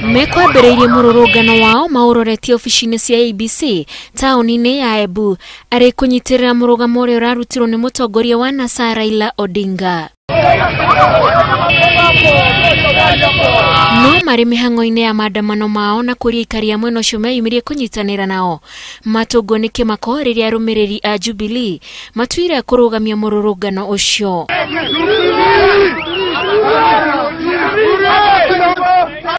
Mekwambĩrĩirie mũrũrũngano wao maũroretie obici-inĩ cia ABC taũni-inĩ ya Embu arĩ kũnyitĩrĩra mũrũgamo ũrĩa ũrarutirwo nĩ mũtongoria wa NASA Raila Odinga. No marĩ mĩhang'o-inĩ ya maandamano mao na kũria aikari a mwena ũcio meyumĩrie kũnyitanĩra nao matũngwo nĩ kĩmako rĩrĩa arũmĩrĩri a Jubilee matuire kũrũgamia mũrũrũngano ũcio.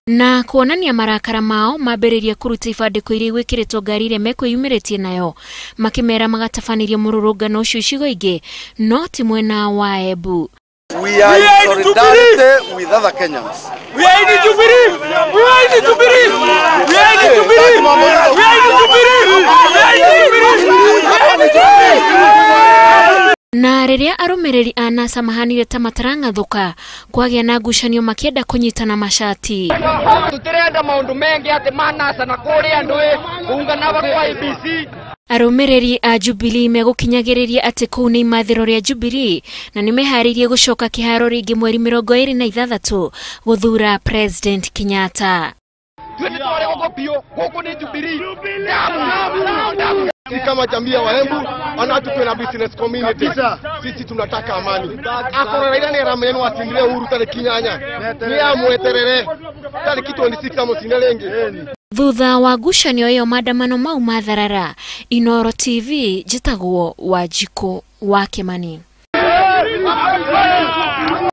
Na kuonania marakara mao mambĩrĩria kũruta ibandĩko iria igwĩkĩrĩtwo ngari iria mekwĩyumĩrĩtie nayo makĩmera magatabanĩria mũrũrũngano ũcio icigo ingĩ no ti mwena wa Embu. We are in solidarity with other Kenyans. We are in Jubilee! We are in Jubilee! We are in Jubilee! We are in Jubilee! We are in Jubilee! We are in Jubilee! Na rĩrĩa arũmĩrĩri a NASA mahanire ta matarang'athũka kwagĩa na ngucanio makĩenda kũnyitana mashati. Tutirenda maũndũ mengi atĩ ma NASA na kũrĩa andũ kuungana kwa ABC. Arũmĩrĩri a Jubilee megũkinyagĩrĩria atĩ kũu nĩ imathĩro rĩa Jubilee na nĩmeharĩirie gũcoka kĩharo rĩngĩ mweri 26 gũthura President Kenyatta. Sisi kama jamii ya Waembu wanatu na business community, sisi tunataka amani. Akora Raila ni rameno asinire uhuru tariki 8 ni amweterere tariki 26 amucine rĩngĩ. Thutha wa ngucanio ĩyo maandamano mau matharara. Inooro TV njĩtagwo Wanjikũ wa Kimani.